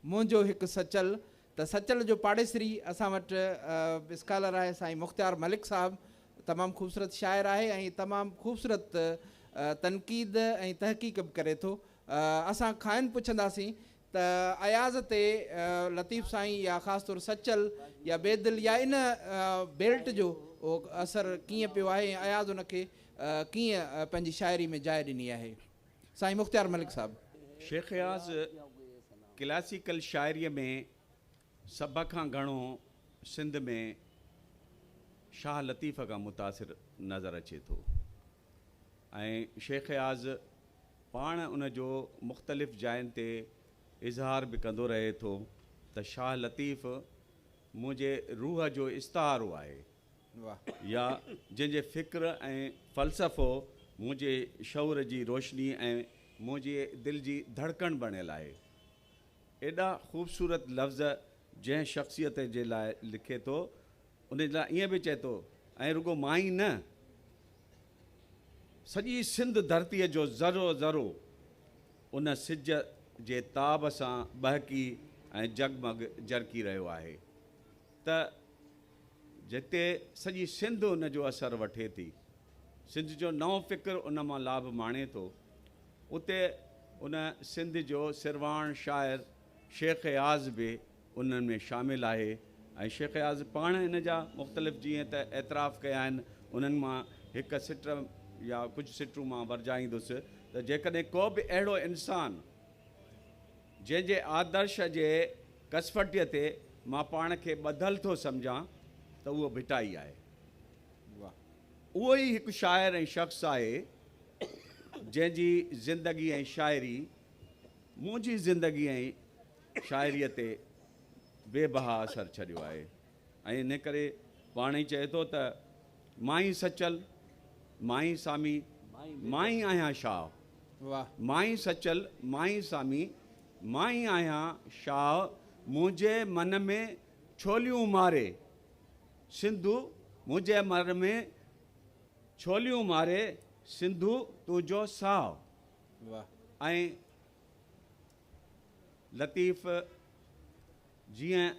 منهنجو هڪ سچل. ته سچل جو پاڙيسري اسان وٽ اسڪالر آهي سائين مختيار ملڪ صاحب، تمام خوبصورت شاعر آهي ۽ تمام خوبصورت تنقيد ۽ تحقيق به ڪري ٿو. اسان کانئن پڇنداسين ته اياز تي لطيف سائين يا خاص طور سچل يا بيدل يا ان بيلٽ جو اثر ڪيئن پيو آهي ۽ اياز ان کي ڪيئن پنهنجي شاعري ۾ جاءِ ڏني آهي. سائين مختيار ملڪ صاحب. شيخ اياز ڪلاسيڪل شاعريء ۾ سڀ کان گهڻو سنڌ ۾ شاهه لطيف کان متاثر نظر اچي ٿو ۽ شيخ اياز پاڻ ان جو مختلف جاين تي اظهار به ڪندو رهي ٿو ته شاهه لطيف منهنجي روح جو استعارو آهي يا جنهن جي فڪر ۽ فلسفو منهنجي شعور جي روشني ۽ منهنجي دل جي ڌڙڪڻ بڻيل آهي. ايڏا خوبصورت لفظ جنهن شخصيت جي لاء لکي ٿو ان جي لاء ائين به چئي ٿو ۽ رڳو مان ئي نه سڄي سنڌ ڌرتيء جو ذرو ذرو ان سج جي تاب سان ٻهڪي ۽ جڳمڳ جرڪي رهيو آهي ته جتي سڄي سنڌ ان جو اثر وٺي ٿي، سنڌ جو نئون فڪر ان مان لاڀ ماڻي ٿو، اتي ان سنڌ جو سرواڻ شاعر شيخ اياز به انهن ۾ شامل آهي ۽ شيخ اياز پاڻ ان جا مختلف جيئن ته اعتراف ڪيا آهن، انهن مان هڪ سٽ يا ڪجهه سٽون مان ورجائيندس ته جيڪڏهن ڪو به اهڙو انسان جنهن جي آدرش جي ڪسوٽيء تي مان پاڻ کي ٻڌل ٿو سمجهان ته اهو ڀٽائي آهي. اهو ئي هڪ شاعر ۽ شخص آهي جنهن جي زندگي ۽ شاعري منهنجي زندگي ۽ شاعريء تي بي بها اثر ڇڏيو آهي ۽ ان ڪري پاڻ ئي چئي ٿو ته مان ئي سچل، مان ئي سامي، مان ئي آهيان شاهه. مان ئي سچل، مان ئي سامي، مان ئي آهيان شاهه، منهنجي من ۾ ڇوليون ماري سنڌو، منهنجي من ۾ ڇوليون ماري سنڌو تنهنجو ساهه. ۽ لطيف جيئن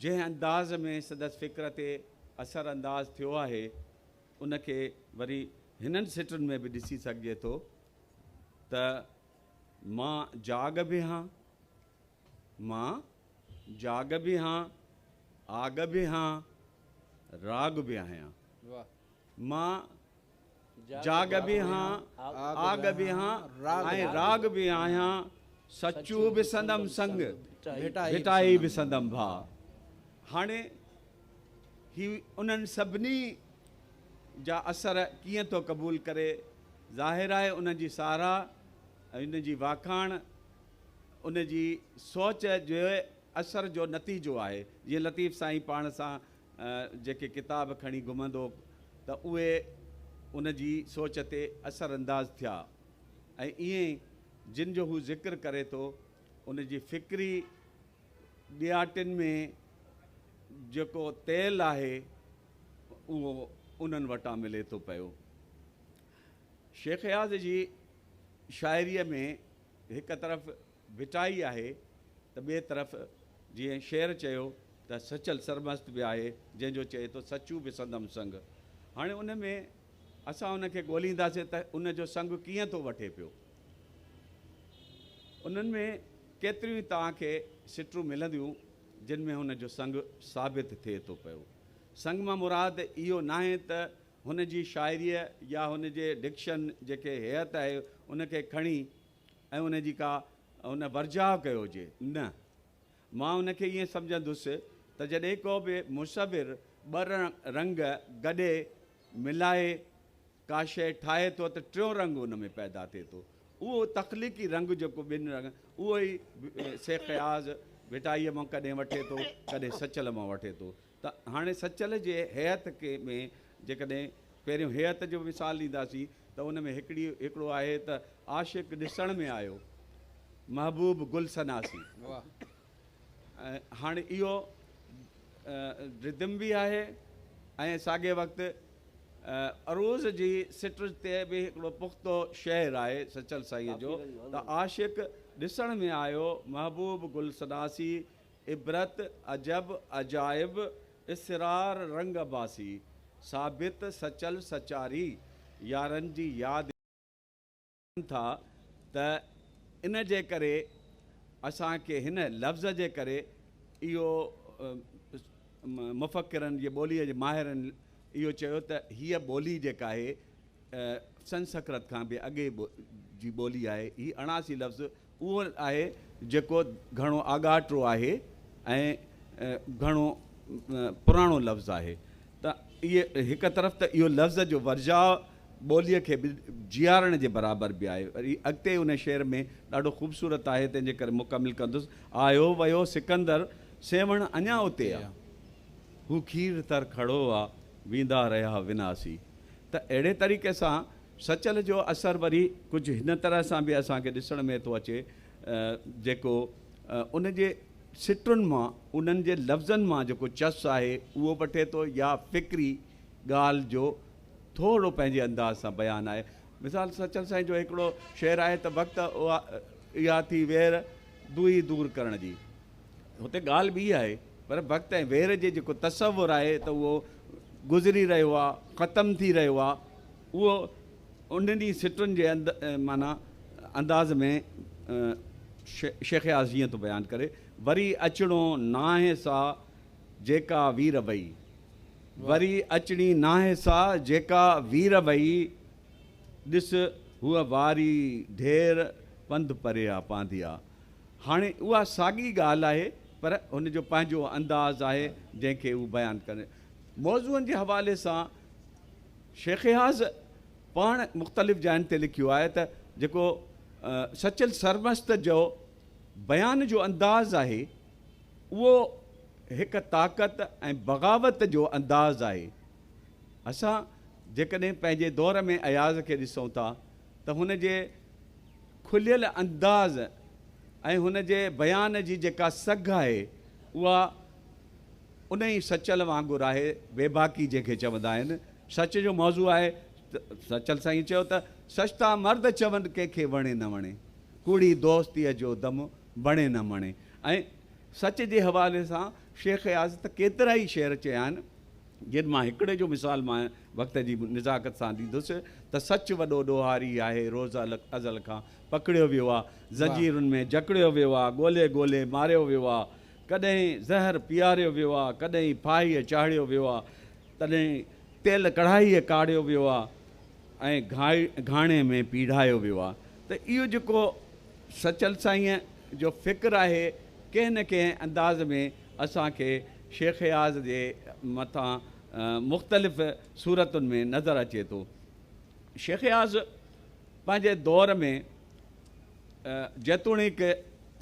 جنهن انداز ۾ سندس فڪر تي اثر انداز ٿيو آهي، ان کي وري هنن سٽن ۾ به ڏسي سگهجي ٿو ته مان جاڳ به هان، مان جاڳ به هان، آڳ به هان، راڳ به آهيان. مان جاڳ به هان، آڳ به هان ۽ راڳ به آهيان، سچو به سندم سنگ، ڀٽائي به سندم ڀاء. هاڻي هي انهن سڀني جا اثر ڪيئن ٿو قبول ڪري؟ ظاهر آهي انهن جي ساراهه ۽ انهن جي واکاڻ ان جي سوچ جي اثر جو نتيجو آهي. جيئن لطيف سائين پاڻ سان جيڪي ڪتاب کڻي گهمندو ته اهي ان جي سوچ تي اثر انداز ٿيا ۽ ائين ئي جن جو هو ذڪر ڪري ٿو ان جي فڪري ڏياٽين ۾ جيڪو تيل آهي اهو انهن وٽان ملي ٿو پيو. شيخ اياز جي شاعريء ۾ هڪ طرف ڀٽائي آهي ته ٻئي طرف جيئن شعر چيو ته سچل سرمست به آهي جنهن جو چئي ٿو سچو به سندم سنگ. هاڻي ان ۾ اسان ان کي ڳولينداسين ته ان جو سنگ ڪيئن ٿو وٺي پيو. انهن ۾ ڪيتريون ئي توهان کي سٽون ملنديون جن ۾ هن جو سنگ ثابت ٿئي ٿو پيو. سنگ مان مراد اهو ناهي ته هن جي شاعريء يا هن جي ڊڪشن جيڪي هيئت آهي ان کي کڻي ۽ ان جي ڪا ان ورجاء ڪيو هجي، نه. مان ان کي ائين سمجهندس ته جڏهن ڪو به مصور ٻه رنگ گڏي ملائي ڪا شيء ٺاهي ٿو ته ٽيون رنگ ان ۾ پيدا ٿئي ٿو. اهو تخليقي رنگ جيڪو ٻن رنگ اهو ئي شيخ اياز ڀٽائيء مان ڪڏهن وٺي ٿو ڪڏهن سچل مان وٺي ٿو ته هاڻي سچل جي هيئت کي ۾ جيڪڏهن پهريون هيئت جو مثال ڏينداسين ته ان ۾ هڪڙي هڪڙو آهي ته عاشق ڏسڻ ۾ آيو محبوب گل سناسي. ۽ هاڻي اهو ردم به آهي ۽ ساڳئي وقت عروض جي سٽ تي به هڪڙو پختو شعر آهي سچل سائينء جو ته عاشق ڏسڻ ۾ آيو محبوب گل سناسي عبرت عجب عجائب اسرار رنگ عباسي ثابت سچل سچاري يارن جي ياد ٿا ته ان جي ڪري اسان کي هن لفظ جي ڪري اهو مفڪرن جي ٻوليء جي ماهرن اهو چيو ته هيء ٻولي جيڪا آهي سنسڪرت کان به اڳي جي ٻولي آهي. هي اڻاسي لفظ اهو آهي جيڪو گهڻو آڳاٽو آهي ۽ گهڻو پراڻو لفظ آهي ته اهي هڪ طرف ته اهو لفظ جو ورجاء ٻوليء کي به جيارڻ جي برابر به آهي. وري اڳتي ان شعر ۾ ڏاڍو خوبصورت آهي تنهن جي ڪري مڪمل ڪندس. آيو ويو سڪندر سيوهڻ اڃا اتي آ. هو کير تر کڙو آ ويندا رهيا وناسي. ته اهڙي طريقي سان سچل جو اثر وري ڪجهه هن طرح سان به اسان کي ڏسڻ ۾ ٿو اچي جيڪو ان جي سٽن مان انهن جي لفظن مان جيڪو چس آهي اهو وٺي ٿو يا فڪري ڳالهه جو ٿورو پنهنجي انداز سان بيان آهي. مثال سچل سائين جو هڪڙو شعر آهي ته وقت اها ٿي وير دوئي دور ڪرڻ جي. هتي ڳالهه ٻي آهي پر وقت ۽ وير جي جيڪو تصور آهي ته اهو گذري رهيو آهي، ختم ٿي رهيو آهي، اهو انهن ئي سٽن جي معنيٰ انداز ۾ شيخ اياز هيئن ٿو بيان ڪري، وري اچڻو ناهي سا جيڪا وير وئي. وري اچڻي ناهي سا جيڪا وير وئي، ڏس هوء واري ڍير پنڌ پري آ پانڌي آ. هاڻي اها ساڳي ڳالهه آهي پر هن جو پنهنجو انداز آهي جنهن کي هو بيان ڪري. موضوعن جي حوالي سان شيخ اياز پاڻ مختلف جاين تي لکيو آهي ته جيڪو سچل سرمست جو بيان جو انداز آهي اهو هڪ طاقت ۽ بغاوت جو انداز آهي. اسان جيڪڏهن پنهنجي دور ۾ اياز کي ڏسون ٿا ته هن جي کليل انداز ۽ هن جي بيان جي جيڪا سگهه آهي اها انهي سچل وانگر آهي، بيباڪي جنهن کي چوندا آهن. سچ جو موضوع آهي. سچل سائين چيو ته سچ تان مرد چون ڪنهن کي وڻي نه وڻي، ڪوڙي دوستيء جو دم بڻي نه مڻي ۽ سچ جي حوالي سان شيخ اياز ته ڪيترائي شعر چيا آهن، جن مان هڪڙي جو مثال مان وقت جي نزاڪت سان ڏيندس ته سچ وڏو ڏوهاري آهي، روز ازل کان پڪڙيو ويو آ، زنجيرن ۾ جڪڙيو ويو آ، ڳولي ڳولي ماريو ويو آ، ڪڏهن زهر پياريو ويو آ، ڪڏهن ڦاهيء چاڙهيو ويو آ، تڏهن تيل ڪڙهائيء ڪاڙهيو ويو آ ۽ گهاڻي ۾ پيڙهايو ويو آ ته اهو جيڪو سچل سائينء جو فڪر آهي، ڪنهن نه ڪنهن انداز ۾ اسان کي شيخ اياز جي مٿان مختلف صورتن ۾ نظر اچي ٿو. شيخ اياز پنهنجي دور ۾ جيتوڻيڪ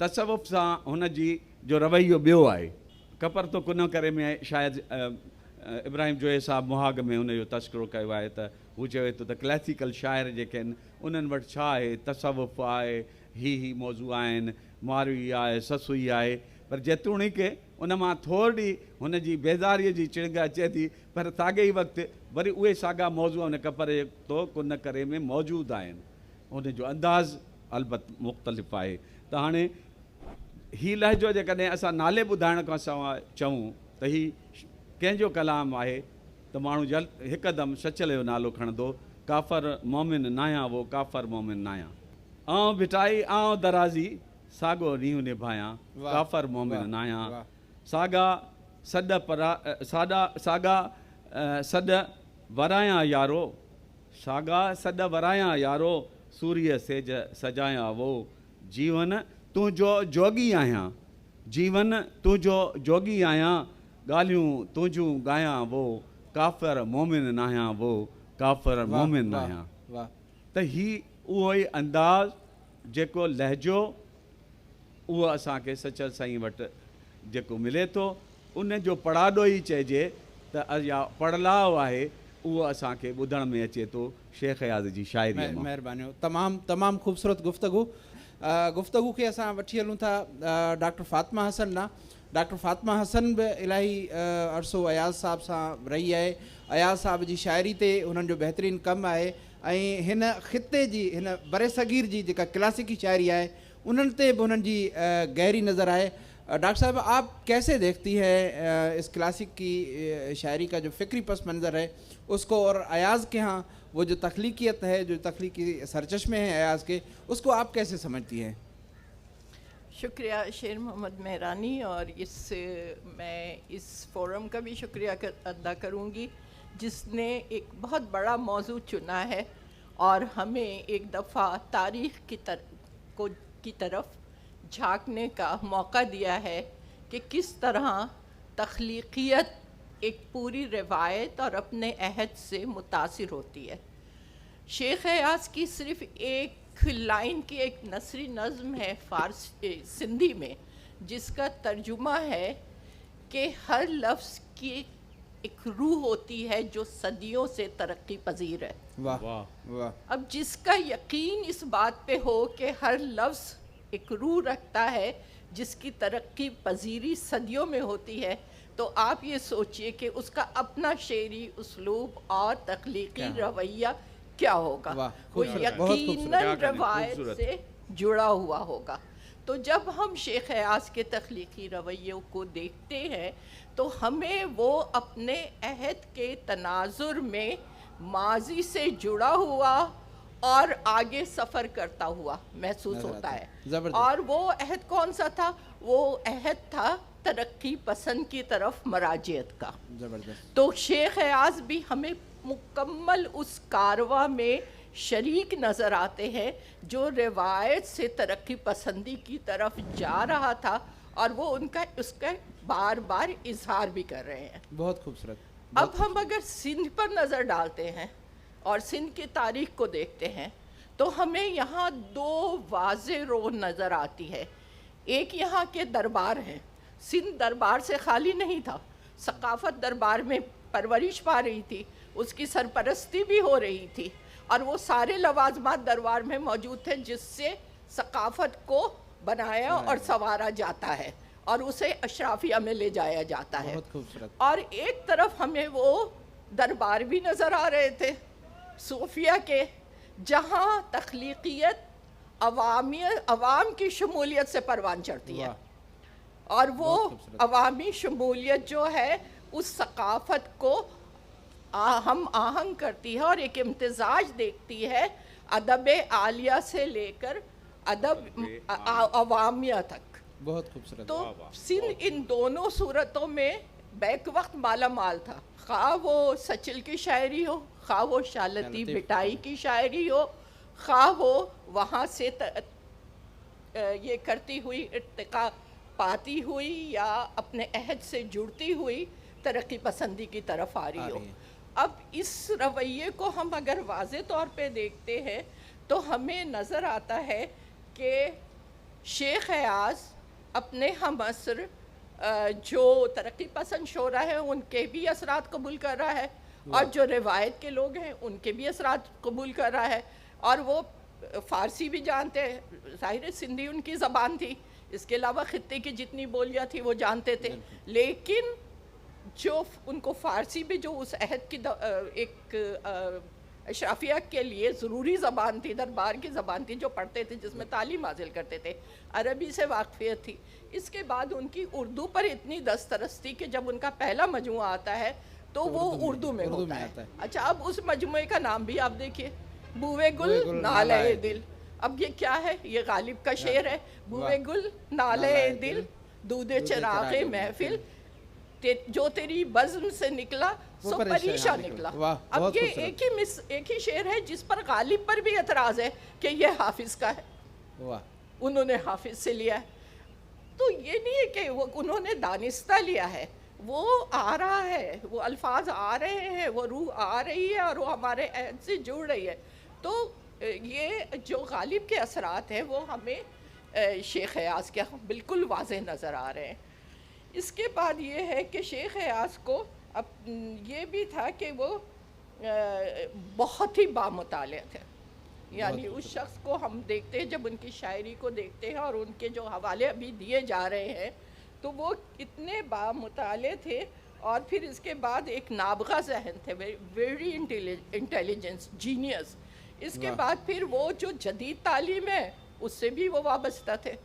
تصوف سان هن جي جو رويو ٻيو آهي. ڪپر تو ڪنهن ڪري ۾ شايد ابراهيم جويي صاحب مهاڳ ۾ هن جو تذڪرو ڪيو آهي ته هو چوي ٿو ته ڪلاسيڪل شاعر جيڪي آهن انهن وٽ ڇا آهي، تصوف آهي، هي هي موضوع آهن، ماروي آهي، سسئي آهي، پر جيتوڻيڪ ان مان ٿورڙي هن جي بيزاريء جي چڻگ اچي ٿي، پر ساڳئي ئي وقت وري اهي ساڳا موضوع ان ڪپر تو ڪن ڪري ۾ موجود آهن. ان جو انداز البت مختلف آهي ته هاڻي هي لهجو جيڪڏهن اسان نالي ٻڌائڻ کان سواء چئون ته هي ڪنهن جو ڪلام آهي ته ماڻهو جلد هڪدم سچل جو نالو کڻندو، ڪافر مومن ناهيان وو ڪافر مومن ناهيان. آئون ڀٽائي آئون درازي ساڳو نينهن نڀايان، ڪافر مومن ناهيان. ساڳا سڏ پرا ساڏا ساڳا سڏ ورايان يارو، ساڳا سڏ ورايان يارو، سوريء سيج سجايان وو. جيون تنهنجو جوڳي آهيان، جيون تنهنجو جوڳي آهيان، ॻाल्हियूं तुंहिंजूं ॻायां वो, काफ़र मोमिन नाहियां वो, काफ़र मोमिन नाहियां। त ही उहो ई अंदाज़ जेको लहजो उहो असांखे सचल साईं वटि जेको मिले थो, उन जो पड़ाॾो ई चइजे त या पड़लाव आहे उहो असांखे ॿुधण में अचे थो शेख अयाज़ जी शाइरी मां। महिरबानी, तमामु तमामु ख़ूबसूरत गुफ्तगू। गुफ्तगू खे असां वठी हलूं था डॉक्टर फातिमा हसन ॾांहुं। डॉक्टर फातिमा हसन बि इलाही अरसो अयाज़ साहब सां रही आहे। अयाज़ साहब जी शाइरी ते हुननि जो बहितरीनु कमु आहे ऐं हिन ख़िते जी, हिन बरे सगीर जी जेका क्लासिकी शाइरी आहे उन्हनि ते बि हुननि जी गहरी नज़र आहे। डॉक्टर साहब, आप कैसे देखती हैं इस क्लासिक की शायरी का जो फ़िक्री पस मंज़र है उसको, और अयाज़ के यहाँ वो जो तख्लीकियत है, जो तख्लीकी सरचश्मे हैं अयाज़ के, उसको आप कैसे समझती हैं? शुक्रिया शेर मोहम्मद मेहरानी, और इस मैं इस फोरम का भी शुक्रिया अदा करूँगी जिसने एक बहुत बड़ा मौजू चुना है और हमें एक दफ़ा तारीख़ की तरफ झांकने का मौका दिया है कि किस तरह तख्लीकियत एक पूरी रिवायत और अपने अहद से मुतासिर होती है। शेख अयाज़ की सिर्फ़ एक लाइन की एक नसरी नज़्म है फ़ारसी सिंधी में, जिसका तर्जुमा है कि हर लफ्ज़ की एक रूह होती है जो सदियों से तरक्की पजीर है। वाह वाह। अब जिसका यकीन इस बात पे हो कि हर लफ्ज़ एक रूह रखता है जिसकी तरक्की पजीरी सदियों में होती है, तो आप ये सोचिए कि उसका अपना शेरी उसलूब और तख्लीकी रवैया क्या होगा। वो यकीनन रवायत से जुड़ा हुआ होगा। तो जब हम शेख अयाज़ के तख्लीकी रवैयों को देखते हैं तो हमें वो अपने अहद के तनाजुर में माजी से जुड़ा हुआ और आगे सफ़र करता हुआ महसूस होता है। और वो अहद कौन सा था? वो अहद था तरक्की पसंद की तरफ मराजियत का। तो शेख अयाज़ भी हमें मुकम्मल उस कारवा में शरीक नज़र आते हैं जो रिवायत से तरक्की पसंदी की तरफ जा रहा था, और वो उनका उसका बार बार इजहार भी कर रहे हैं। बहुत खूबसूरत। अब हम अगर सिंध पर नज़र डालते हैं और सिंध की तारीख को देखते हैं तो हमें यहाँ दो वाज़े रो नज़र आती है। एक यहाँ के दरबार हैं, सिंध दरबार से खाली नहीं था, सकाफत दरबार में परवरिश पा रही थी, उसकी सरपरस्ती भी हो रही थी, और वो सारे लवाजमात दरबार में मौजूद थे जिससे सकाफत को बनाया और संवारा जाता है और उसे अशराफिया में ले जाया जाता है। बहुत खूबसूरत। और एक तरफ हमें वो दरबार भी नज़र आ रहे थे सूफिया के, जहाँ तख्लीकियत अवाम की शमूलियत से परवान चढ़ती है, और वो अवामी शमूलियत जो है उस सकाफत को हम आहंग करती है और एक इम्तिजाज देखती है अदब आलिया से लेकर अदब अवामिया तक। बहुत खूबसूरत। तो सिंध इन दोनों सूरतों में बैक वक्त माला माल था, खा वो सचिल की शायरी हो, खा वो शाह लतीफ़ भिटाई की शायरी हो, खा वो वहाँ से ये करती हुई इर्तिका पाती हुई या अपने अहद से जुड़ती हुई तरक्की पसंदी की तरफ आ रही हो। अब इस रवैये को हम अगर वाज़े तौर पे देखते हैं तो हमें नज़र आता है कि शेख अयाज़ अपने हम असर जो तरक्की पसंद शोरा है उनके भी असरात कबूल कर रहा है, और जो रिवायत के लोग हैं उनके भी असरात कबूल कर रहा है, और वो फ़ारसी भी जानते हैं, ज़ाहिर है सिंधी उनकी ज़बान थी, इसके अलावा ख़ित्ते की जितनी बोलियाँ थी वो जानते थे, लेकिन जो उनको फ़ारसी भी जो उस अहद की एक अशराफिया के लिए ज़रूरी ज़बान थी, दरबार की ज़बान थी जो पढ़ते थे, जिसमें तालीम हासिल करते थे, अरबी से वाकफ़ियत थी। इसके बाद उनकी उर्दू पर इतनी दस्तरस थी कि जब उनका पहला मजमुआ आता है तो वो उर्दू में होता है। अच्छा, अब उस मजमुए का नाम भी आप देखिए, बुवे गुल नाले दिल। अब ये क्या है? ये गालिब का शेर है, बुवे गुल नाले दिल दूधे चिरागे महफिल, जो तेरी बज़्म से निकला सो परीशा निकला। अब ये एक ही शेर है जिस पर गालिब पर भी एतराज़ है कि ये हाफिज़ का है, उन्होंने हाफिज़ से लिया है। तो ये नहीं है कि वो उन्होंने दानिस्ता लिया है, वो आ रहा है, वो अल्फाज आ रहे हैं, वो रूह आ रही है और वो हमारे अहद से जुड़ रही है। तो ये जो गालिब के असरात हैं वो हमें शेख अयाज़ के बिल्कुल वाज़ेह नज़र आ रहे हैं। इसके बाद ये है कि शेख अयाज़ को अब ये भी था कि वो बहुत ही बामुतालिया थे, यानी उस शख्स को हम देखते हैं जब उनकी शायरी को देखते हैं और उनके जो हवाले अभी दिए जा रहे हैं तो वो इतने बामुताले थे। और फिर इसके बाद एक नाबगा जहन थे, वेरी इंटेलिजेंस जीनियस। इसके बाद फिर वो जो जदीद तालीम है उससे भी वो वाबस्ता थे।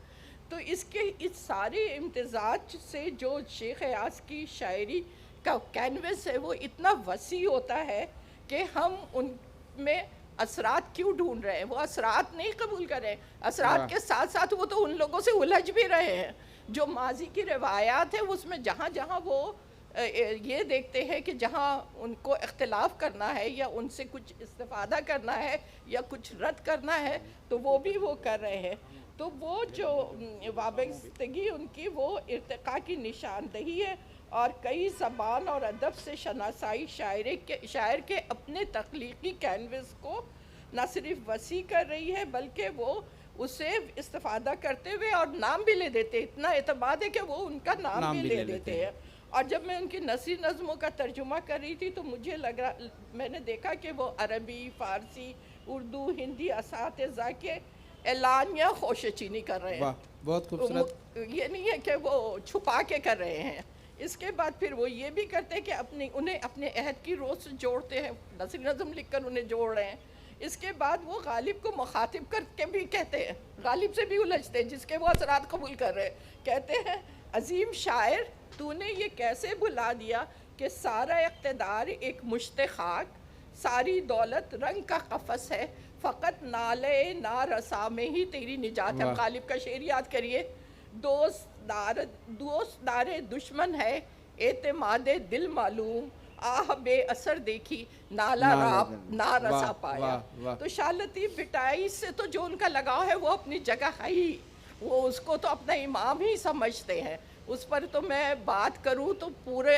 तो इसके इस सारे इम्तजाज से जो शेख अयाज़ की शायरी का कैनवस है वो इतना वसी होता है कि हम उनमें असरात क्यों ढूंढ रहे हैं, वो असरात नहीं कबूल कर रहे हैं। असरात के साथ साथ वो तो उन लोगों से उलझ भी रहे हैं जो माजी की रिवायात है, उसमें जहाँ जहाँ वो ये देखते हैं कि जहाँ उनको इख्तिलाफ़ करना है या उनसे कुछ इस्तिफादा करना है या कुछ रद्द करना है तो वो भी वो कर रहे हैं। तो वो जो वाबस्तगी उनकी वो इर्तिका की निशानदही है और कई ज़बान और अदब से शनासाई शायर के अपने तख्लीकी कैनवस को न सिर्फ वसी कर रही है बल्कि वो उसे इस्तिफादा करते हुए और नाम भी ले देते हैं। इतना एतमाद है कि वो उनका नाम भी ले देते हैं। और जब मैं उनकी नसरी नज़मों का तर्जुमा कर रही थी तो मुझे लग रहा, मैंने देखा कि वो अरबी, फ़ारसी, उर्दू, हिंदी असातिज़ा के एलानिया खोशचीनी कर रहे हैं। बहुत खूबसूरत। ये नहीं है कि वो छुपा के कर रहे हैं। इसके बाद फिर वो ये भी करते हैं कि अपने उन्हें अपने अहद की रोज़ से जोड़ते हैं, नसरी नज़म लिख कर उन्हें जोड़ रहे हैं। इसके बाद वो गालिब को मुखातिब करके भी कहते हैं, गालिब से भी उलझते हैं जिसके वो असरात कबूल कर रहे हैं। कहते हैं अजीम शायर तूने ये कैसे भुला दिया कि सारा इक़्तिदार एक मुश्त खाक, सारी दौलत रंग का कफस है, फ़कत नाले ना रसा में ही तेरी निजात है। गालिब का शेर याद करिए, दोस्त दारे दुश्मन है, एतमाद दिल मालूम, आह बेअसर देखी नाला राब ना रसा पाया। तो शाह लतीफ़ भिटाई से तो जो उनका लगाव है वो अपनी जगह है ही, वो उसको तो अपना इमाम ही समझते हैं। उस पर तो मैं बात करूं तो पूरे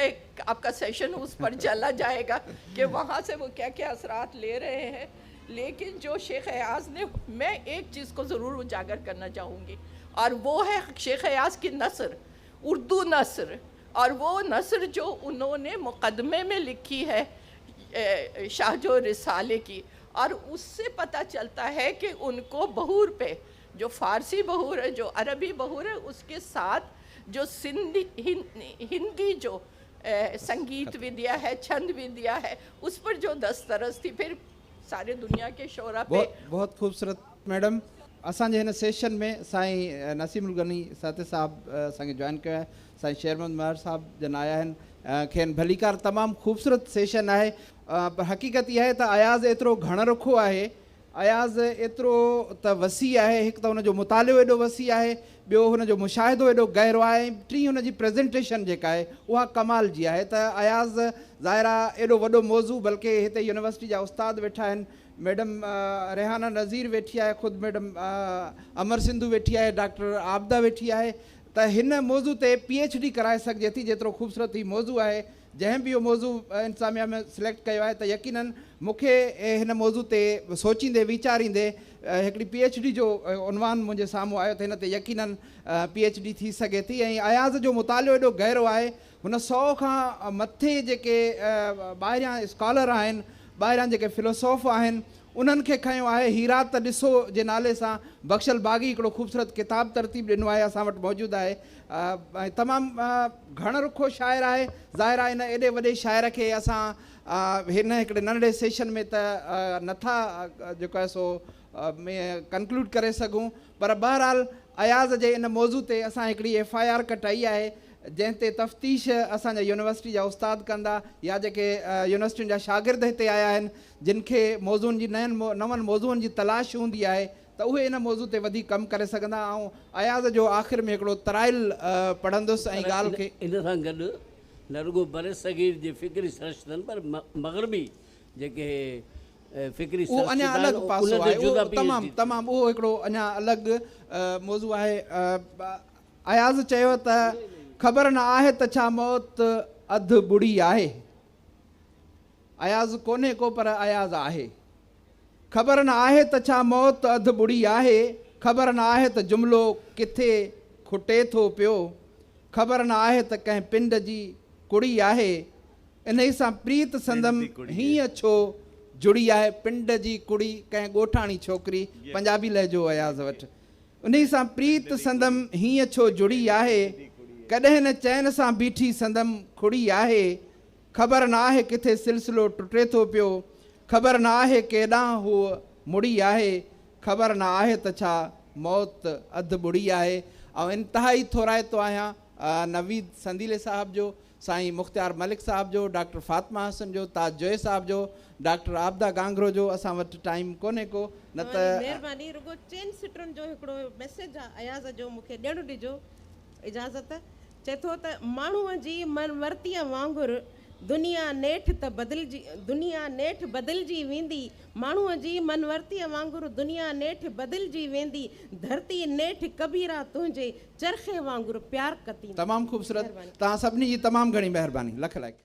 आपका सेशन उस पर चला जाएगा कि वहाँ से वो क्या क्या असरात ले रहे हैं। लेकिन जो शेख अयाज़ ने, मैं एक चीज़ को ज़रूर उजागर करना चाहूँगी और वो है शेख अयाज़ की नसर, उर्दू नसर, और वो नसर जो उन्होंने मुकदमे में लिखी है शाह जो रिसाले की, और उससे पता चलता है कि उनको बहूर पे, जो फ़ारसी बहूर है, जो अरबी बहूर है, उसके साथ जो सिंधी हिंदी जो संगीत विद्या है, छंद विद्या है, उस पर जो दस्तरस थी फिर सारे दुनिया के शोरा पे। बहुत खूबसूरत मैडम। असांजे हिन सेशन में साईं नसीमुल गनी साथे साहब असांखे जॉइन कयो आहे, साईं शेर मोहम्मद महर साहब जन आया आहिनि, खेनि भलीकार। तमामु ख़ूबसूरत सेशन आहे, पर हक़ीक़त इहा आहे त अयाज़ एतिरो घण रुखो आहे, अयाज़ एतिरो त वसी आहे, हिकु त हुनजो मुतालियो एॾो वसी आहे, ॿियो हुनजो मुशाहिदो एॾो गहिरो आहे, टीं हुनजी प्रेज़ेंटेशन जेका आहे उहा कमाल जी आहे। त अयाज़ ज़ाहिर आहे एॾो वॾो मौज़ू, बल्कि हिते यूनिवर्सिटी जा उस्ताद वेठा आहिनि, मैडम रेहाना नज़ीर वेठी आहे, ख़ुदि मैडम अमर सिंधु वेठी आहे, डॉक्टर आबदा वेठी आहे, त हिन मौज़ू ते PhD कराए सघिजे थी। जेतिरो ख़ूबसूरत ही मौज़ू आहे, जंहिं बि इहो मौज़ू इंतिज़ामिया में सिलेक्ट कयो आहे, त यकीनन मूंखे हिन मौज़ू ते सोचींदे वीचारींदे हिकिड़ी PhD जो उन्वान मुंहिंजे साम्हूं आयो त हिन ते यकीनन PhD थी सघे थी। ऐं अयाज़ जो मुतालियो एॾो गहिरो आहे, हुन 100 खां मथे जेके ॿाहिरियां स्कॉलर आहिनि, ॿाहिरियां जेके फिलोसॉफ आहिनि, उन्हनि खे खयो आहे। हीरा त ॾिसो जे नाले सां बख्शल बागी हिकिड़ो ख़ूबसूरत किताब तरतीब ॾिनो आहे, असां वटि मौजूदु आहे। ऐं तमामु घण रुखो शाइर आहे। ज़ाहिर आहे हिन एॾे वॾे शाइर खे असां हिन हिकिड़े नंढड़े सेशन में त नथा जेको आहे सो कंक्लूड करे सघूं, पर बहरहाल अयाज़ जे इन मौज़ू ते असां हिकिड़ी FIR कटाई आहे, जंहिं ते तफ़्तीश असांजा यूनिवर्सिटी जा उस्ताद कंदा या जेके यूनिवर्सिटियुनि जा शागिर्द हिते आया आहिनि, जिन खे मौज़ूनि जी नवनि मौज़ूअनि जी तलाश हूंदी आहे, त उहे इन मौज़ू ते वधीक कमु करे सघंदा। ऐं अयाज़ जो आख़िर में हिकिड़ो तराइल पढ़ंदुसि ऐं ॻाल्हि खे इन सां गॾु न रुगो बर सगीर जे फ़िक्री सरिश्तनि पर मग़रबी जेके फ़िक्री उहो अञा अलॻि पासो आहे, उहो तमामु तमामु उहो हिकिड़ो अञा अलॻि मौज़ू आहे। अयाज़ चयो त خبر نه آهي ته ڇا موت اڌ ٻڙي آهي. اياز ڪونهي ڪو پر اياز آهي. خبر نه آهي ته ڇا موت اڌ ٻڙي آهي. خبر نه آهي ته جملو ڪٿي کٽي ٿو پيو. خبر نه آهي ته ڪنهن پنڊ جي ڪڙي آهي. انهي سان پريت سندم هيئن ڇو جڙي آهي. پنڊ جي ڪڙي ڪنهن ڳوٺاڻي ڇوڪري، پنجابي لهجو اياز وٽ. انهي سان پريت سندم هيئن ڇو جڙي آهي. ڪڏهن نه چين سان بيٺي سندم کڙي آهي. خبر نه آهي ڪٿي سلسلو ٽٽي ٿو پيو. خبر نه آهي ڪيڏانهن هوء مڙي آهي. خبر نه آهي ته ڇا موت اڌ ٻڙي آهي. آئون انتهائي ٿورائتو آهيان نويد سنديلي صاحب جو، سائين مختيار ملڪ صاحب جو، ڊاڪٽر فاطمه حسن جو، تاج جويي صاحب جو، ڊاڪٽر عابده گانگهرو جو. اسان وٽ ٽائيم ڪونهي ڪو نه ته. توهان جي مهرباني. رڳو چئن سٽن جو هڪڙو ميسيج آ اياز جو مون کي ڏيڻ ڏجو اجازت. چئي ٿو ته ماڻهوء جي من ورتيء وانگر دنيا نيٺ ته بدلجي دنيا نيٺ بدلجي ويندي ماڻهوء جي من ورتيء وانگر دنيا نيٺ بدلجي ويندي ڌرتي نيٺ ڪبيرا تنهنجي چرخي وانگر پيار ڪتيندي. تمام خوبصورت مهرباني. توهان سڀني جي تمام گهڻي مهرباني لک لائق.